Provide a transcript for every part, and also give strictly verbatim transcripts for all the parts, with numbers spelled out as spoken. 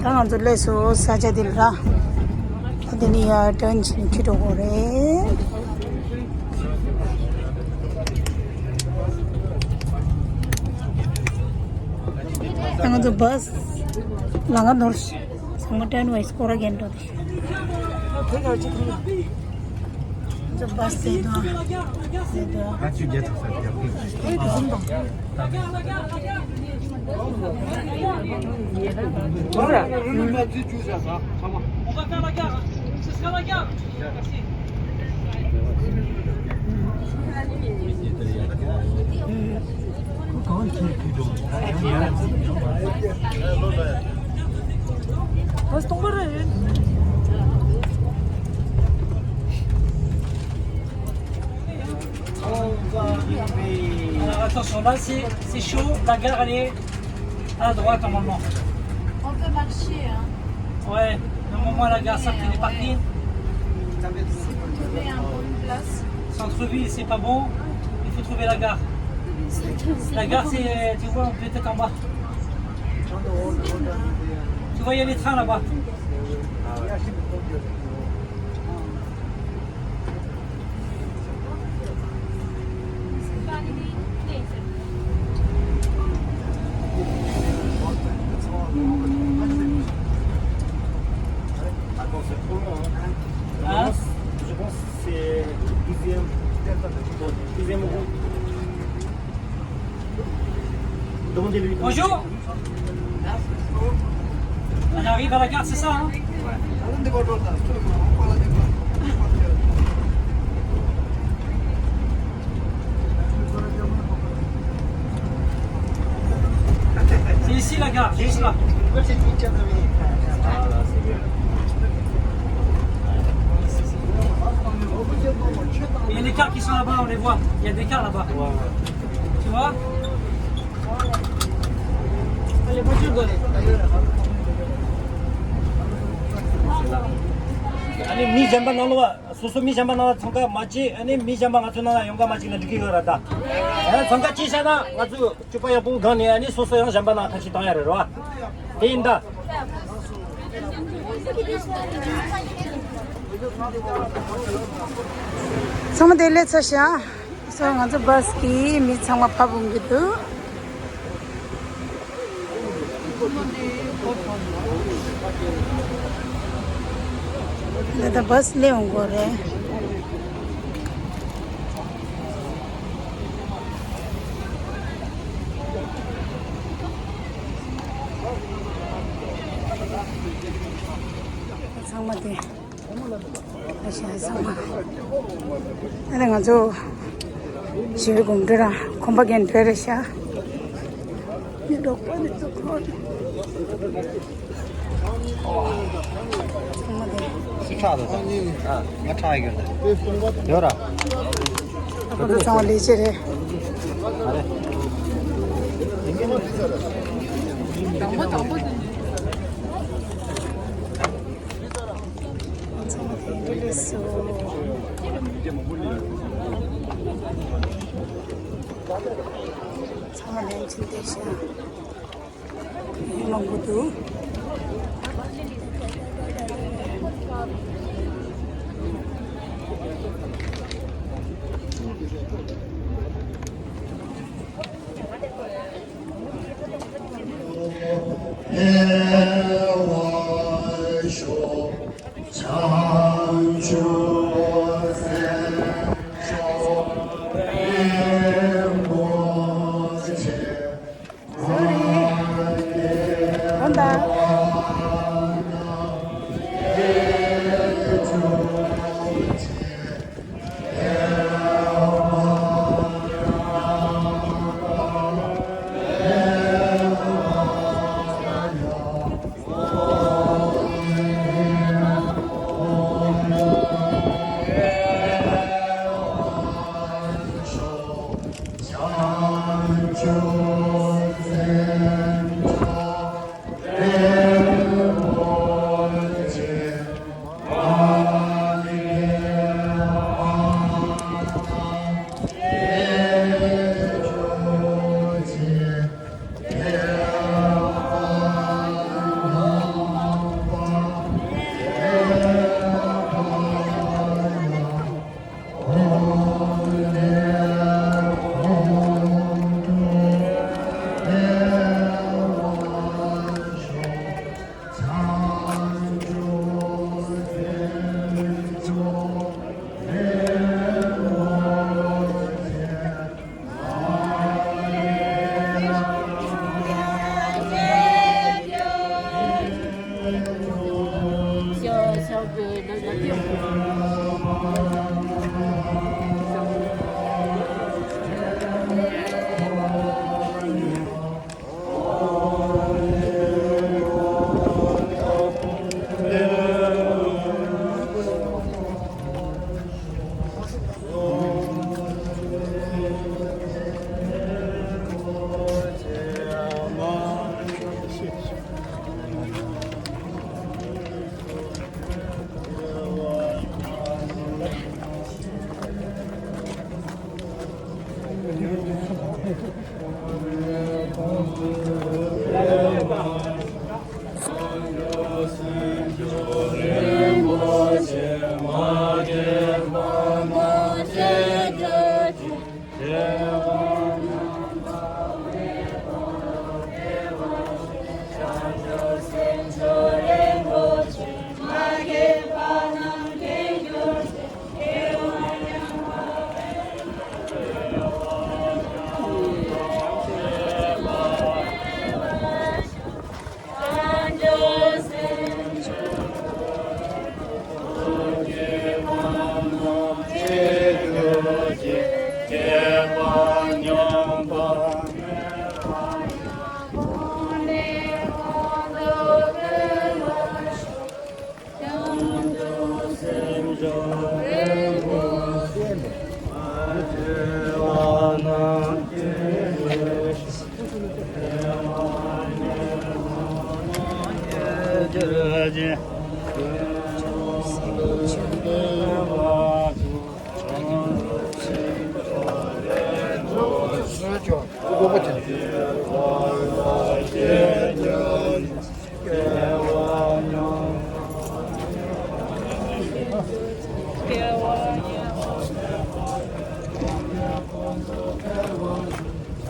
ད་ང་ཚོ་སླེབས་སོང་ས་ཆ་དེ་ལ། ད་དེ་ནས་ཡར་ཊརན་བྱས་ནས་ཁྲིད་འགྲོ་དགོས་རེད། ད་ང་ཚོ་བྷ་སི་ལམ་ཁ་ནོར། ཚང་མ་ཊརན་ཝའི་སི་སྐོར་ར་རྒྱག་འགྲོ་དེ། ཚོ་བྷ་སི་དེ་དང་། དེ་དང་། On va faire la gare, hein. Ce sera la gare. Merci. Alors, attention, là c'est c'est chaud, la gare elle est à droite normalement. On peut marcher, hein. Ouais, normalement la gare, ça fait des parkings. Trouver un peu une place. Centre-ville, c'est pas bon. Il faut trouver la gare. La gare, c'est, tu vois, peut-être en bas. Tu vois, il y a les trains là-bas. Attends, c'est trop long, hein. Hein? Je pense, je pense que c'est douzième, douzième route. Demandez-lui. Bonjour. On arrive à la gare, c'est ça, hein? C'est ici la gare, juste là. Il y a des cars qui sont là-bas, on les voit. Il y a des cars là-bas. Tu vois? ཨ་ནི་མི་གཞན་པ་ནང་ལོགས། སོ་སོ་མི་གཞན་པ་ནང་ལ་ཚང་ཀ་མ་བྱེད། ཨ་ནི་མི་གཞན་པ་ང་ཚོ་ནང་ལ་ཡོང་ཀ་མ་བྱེད་ན་འགྲིག་གི་ཡོད་ར། ད་ཨ་ཚང་ཀ་ཅི་བྱ་ན་ང་ཚོ་སྤྱོད་པ་ཡག་པོ་སྒང་ནས་ཨ་ནི་སོ་སོ་ཡང་གཞན་པ་ནང་ཐབས་ཤེས་བཏང་ཡ་རེད་ར། དེ་ཡིན་ད། ཚང་མ་དེ་སླེབས་ཚར་ཤག་སོ་ང་ཚོ་བྷ་སི་གིས་མི་ཚང་མ་ཕབ་འོང་གི་འདུག་ད་ལྟ་བྷ་སི་སླེབས་འོང་གི་རེད། ཚང་མ་དེ། ཨ་ཤ་ཚང་མ། ཨ་ནི་ང་ཚོ་ཞི་བའི་དགོང་དྲོ་ར་ཁོམ་པ་རྒྱན་བྲལ་རེད་ཤག་མི་འགྲོ་པ་ནི་ཚོ་ཁོ། ཚང་མ་དེ། སུ་ཁྲག་དང་། ཨ། ང་ཁྲག་ཡོད་ད། ཡོད་ར། ཨ་ཁུ་ཚང་མ་ལས་བྱེད་རེད། ཨ་རེ། དང་པོ་དང་པོ་དེ། ཚང་མ་དེ་འདྲ་རེད་སོ། ཚང་མ་ལན་ཆིན་ཏེ་ཤ། ཡིན་མང་པོ་འདུག་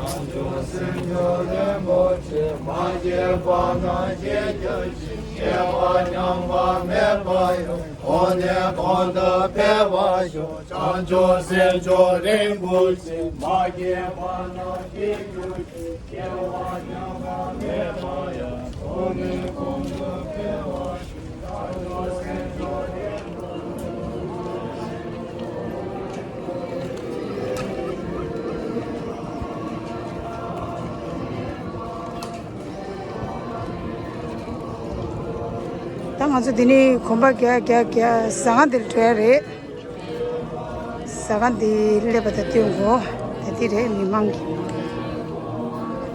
བྱང་ཆུབ་སེམས་མཆོག་རིན་པོ་ཆེ། མ་སྐྱེས་པ་རྣམས་སྐྱེ་གྱུར་ཅིག་སྐྱེ་བ་ཉམས་པ་མེད་པ་ཡང་། གོང་ནས་གོང་དུ་འཕེལ་བར་ཤོག་བྱང་ཆུབ་སེམས་མཆོག་རིན་པོ་ཆེ། མ་སྐྱེས་པ་རྣམས་སྐྱེ་གྱུར་ཅིག་སྐྱེ་བ་ཉམས་པ་མེད་པ་ཡང་། གོང་ནས་གོང་དུ་འཕེལ་བར་ཤོག་ད་ང་ཚོ་འདི་ནས་གོམ་པ་རྒྱག་རྒྱག་རྒྱག་ཟ་ཁང་འདིར་འགྲོ་ཡ་རེད། ཟ་ཁང་འདི་སླེབས་པ་དང་བསྟུན་གོ་ད་འདི་རེད། མི་མང་གི་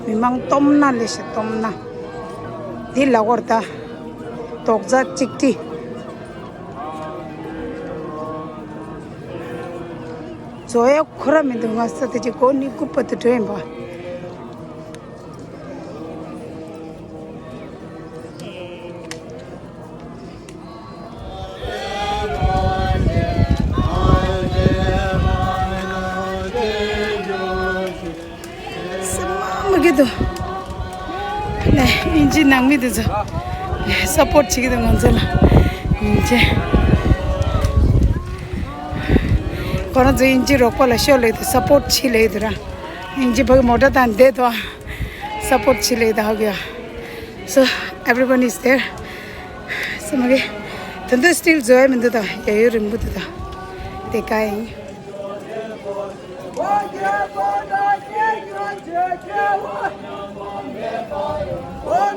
མི་མང་སྟོབས་ན་ལས་ཤ་སྟོབས་ན། འདི་ལ་གོར་ད་རྡོག་རྩ་གཅིག་སྒྲིལ། བཟོ་ཡ་ཁོ་ར་མི་འདུག་ང་ས་དེ་ཅིག་གོ་ནི་རྐུབ་པ་དུ་འགྲོ་ཡིན་པ། སེམས་མ་མི་དགེ་འདུག་ལས་ཨིན་ཇི་ནང་མི་དེ་ཚོ་སཔོར་བྱེད་ཀྱི་འདུག་ང་ཚོ་ལ་ཨིན་ཇི། ཁོ་རང་ཚོ་ཨིན་ཇི་རོགས་པ་ལ་ཤོར་ལེ་དུ་སཔོར་བྱེད་ལེ་དུ་ར། ཨིན་ཇི་ཕ་གི་མོ་ཊ་དང་བསྡད་དོ་སཔོར་བྱེད་ལེ་དུ་ཧ་གི་ཡ། So everyone is there. སེམས་མ་མི་དགེ་དེ་འདུག་སི་ཊིལ་བཟོ་ཡ་མི་འདུག་ད་ཡ་ཡོད་རིང་པོ་འདུག་ད་དེ་ག་ཡིན། མ་སྐྱེས་པ་ན་སྐྱེ་གྱུར་ཅིག་སྐྱེ་བ་ཉམས་པ་མེད་པ་ཡང་། གོང་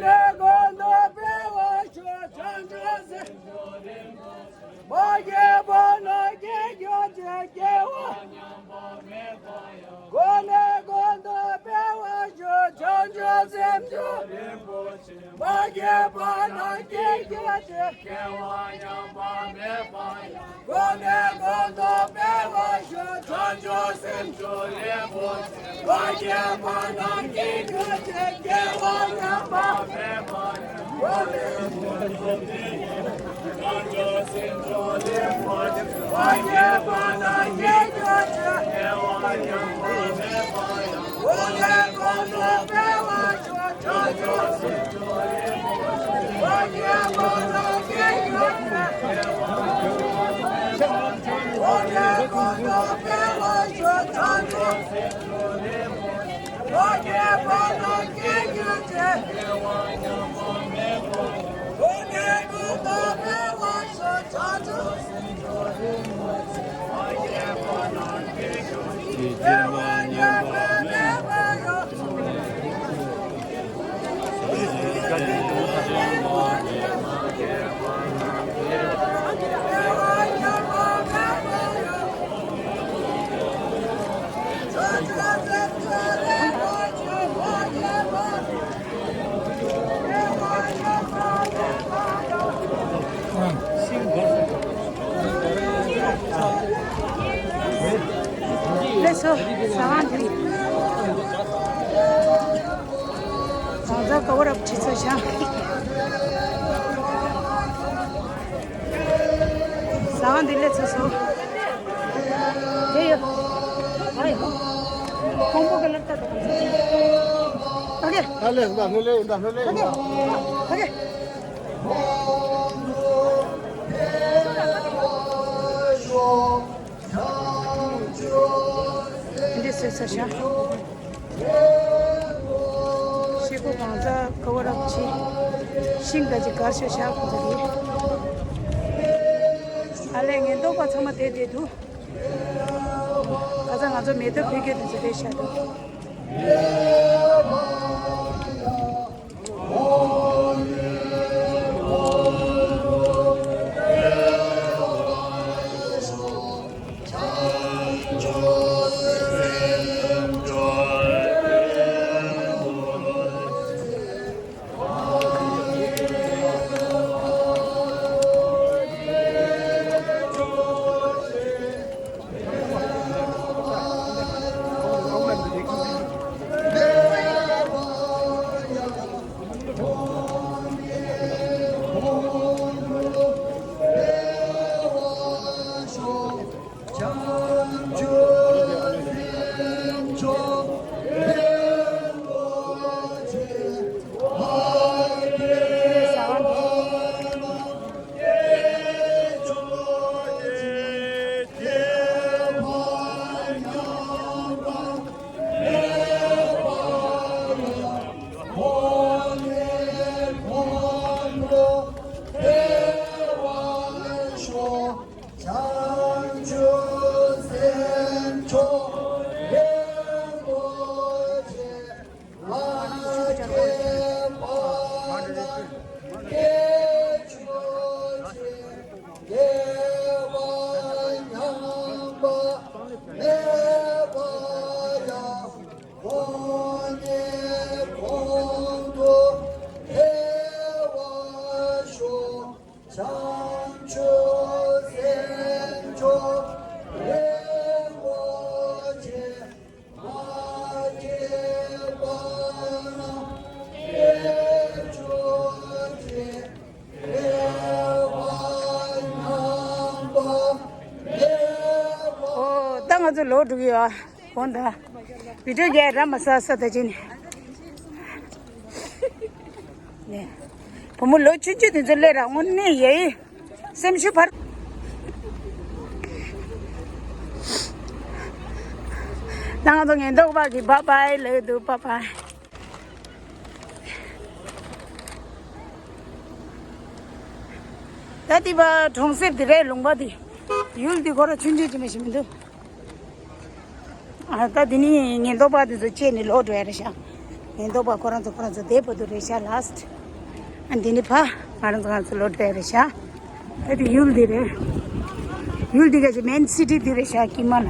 ནས་གོང་དུ་འཕེལ་བར་ཤོག་བྱང་ཆུབ་སེམས་མཆོག་རིན་པོ་ཆེ། མ་སྐྱེས་པ་ན་སྐྱེ་གྱུར་ཅིག་སྐྱེ་བ་ཉམས་པ་མེད་པ་ཡང་། གོང་ནས་གོང་དུ་འཕེལ་བར་ཤོག་བྱང་ཆུབ་སེམས་མཆོག་རིན་པོ་ཆེ། མ་སྐྱེས་པ་ན་སྐྱེ་གྱུར་ཅིག་སྐྱེ་བ་ཉམས་པ་མེད་པ་ཡང་། གོང་ནས་གོང་དུ་འཕེལ་བར་ཤོག་བྱང་ཆུབ་སེམས་མཆོག་རིན་པོ་ཆེ། མ་སྐྱེས་པ་ན་སྐྱེ་གྱུར་ཅིག་སྐྱེ་བ་ཉམས་པ་མེད་པ་ཡང་། གོང་ནས་གོང་དུ་འཕེལ་བར་ཤོག་བྱང་ཆུབ་སེམས་མཆོག་རིན་པོ་ཆེ། མ་སྐྱེས་པ་ན་སྐྱེ་གྱུར་ཅིག་སྐྱེ་བ་ཉམས་པ་མེད་པ་ཡང་། གོང་ནས་གོང་དུ་འཕེལ་བར་ཤོག་ལགས་སོ། ཟ་ཁང་འདི་རེད། གང་ཟག་ཀ་བར་ཨབ་བྱེད་ཚོད་བྱ། ཟ་ཁང་འདི་སླེབས་ཚར་སོང་། དེ་ཡོད། ཨ་ཡོད། ཀོང་པོ་གི་སློབ་གྲྭ་དང་གང་ཟག་ཨ་ཀེ། ཨ་ལེ་ཡིན་ད་ལྷོད་ལྷོད་ཡིན་ད་ལྷོད་ལྷོད་ཨ་ཡིན་ད། ཀེ་ཨ་ཀེ། འདི་ཟེར་ས་ཤ། ཤེལ་སྒོ་གང་ཟག་ཀ་བར་ཨབ་བྱེད། ཤིང་ད་ཅི་གར་ཤོ་ཤ་ཁོ་ཚ་རེད། ཨ་ལས་ངན་རྟོག་པ་ཚང་མ་དེ་དེ་འདུག་ཁ་སང་ང་ཚོ་མེ་ཏོག་ཕུལ་རྒྱུ་དེ་ཚོ་དེ་ཤ་འདུག་བྱང་ཆུབ་སེམས་མཆོག་རིན་པོ་ཆེ། ལྷ་སྐྱེས་པ་དང་སྐྱེས་མཆོག་ཆེ། དགེ་བ་ཉམས་པ་མེད་པ་ཡང་། གོང་ནས་གོང་དུ་འཕེལ་བར་ཤོག། བྱང་ཆུབ་སེམས་མཆོག་རིན་པོ་ཆེ། མ་སྐྱེས་པ་རྣམས་སྐྱེས་མཆོག་ཆེ། དགེ་བ་ཉམས་པ་མེད་པ། ཨོ། ད་ང་ཚོ་ལོག་འགྲོ་གི་ཡོད། གོང་དང་། བི་ཌིའོ་རྒྱག་ར་མ་ས་ས་ད་ཅི་ནས། ནས། བུ་མོ་ལོ་ཆུང་ཆུང་དེ་ཚོ་སླེབས་ར་དངོས་གནས་ཡ་ཡི། སེམས་ཤུགས་འཕར། ད་ང་ཚོ་ངན་ཐོག་པ་གི་བྷའི་བྷའི་ལབ་འདུག་བྷའི་བྷའི། ད་དེ་བ་གྲོང་གསེབ་དེ་རེད། ལུང་པ་དེ། ཡུལ་དེ་ཁོ་ར་ཆུང་ཆུང་ཅིག་མ་ཞིག་མི་འདུག་ཨ། ད་དེ་ནི་ངན་ཐོག་པ་དེ་ཚོ་བཅད་ནས་ལོག་འགྲོ་ཡ་རེད་ཤག་ངན་ཐོག་པ་ཁོ་རང་ཚོ་ཁོ་རང་ཚོ་བསྡད་པ་དུ་རེད་ཤག་ལཱ་སི་ཊི། ཨ། དེ་ནི་ཕ་ང་རང་ཚོ་ང་ཚོ་ལོག་འགྲོ་ཡ་རེད་ཤག་ད་དེ་ཡུལ་དེ་རེད། ཡུལ་དེ་ག་ཅིག་མེན་སི་ཊི་དེ་རེད་ཤག་དཀྱིལ་མ་ལ།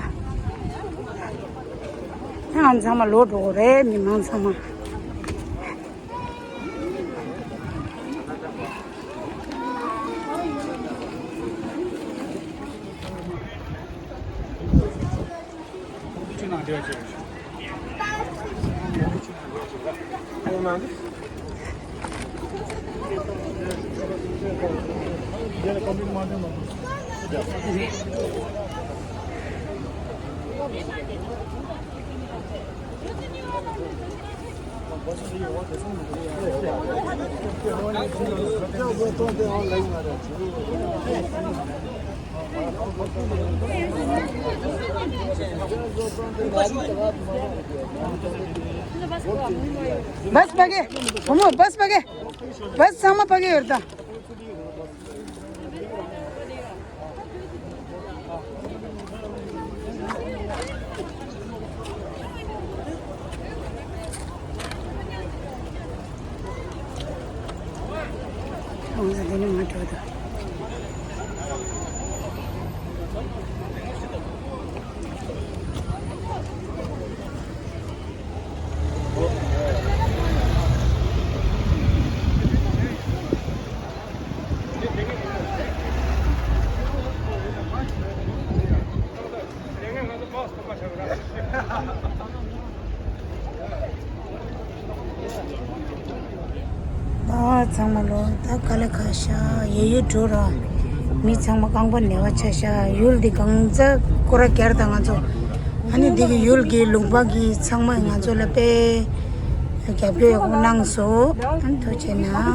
ད་ང་ཚང་མ་ལོག་འགྲོ་དགོས་རེད། མི་མང་ཚང་མ། བྷ་སི་ཕ་གི། བུ་མོ་བྷ་སི་ཕ་གི། བྷ་སི་ཚང་མ་ཕ་གི་ཡོད་ད། ང་ཚོ་འདི་ནས་མར་འགྲོ་དང་། ད་ཚང་མ་ལོ་ད་ག་ལེ་ཁ་ཤ་ཡ་ཡུལ་འགྲོ་ར། མི་ཚང་མ་རྐང་པ་ནེ་བ་ཆ་ཤ། ཡུལ་འདི་གང་ཚ་སྐོར་ར་རྒྱར་དང་ང་ཚོ། ཨ་ནི་འདི་གི་ཡུལ་གི་ལུང་པ་གི་ཚང་མ་ང་ཚོ་ལ་དཔེ་རྒྱབ་སྐྱོར་ཡག་པོ་གནང་སོང་། ཨ་ནི་ཐུགས་རྗེ་གནང་།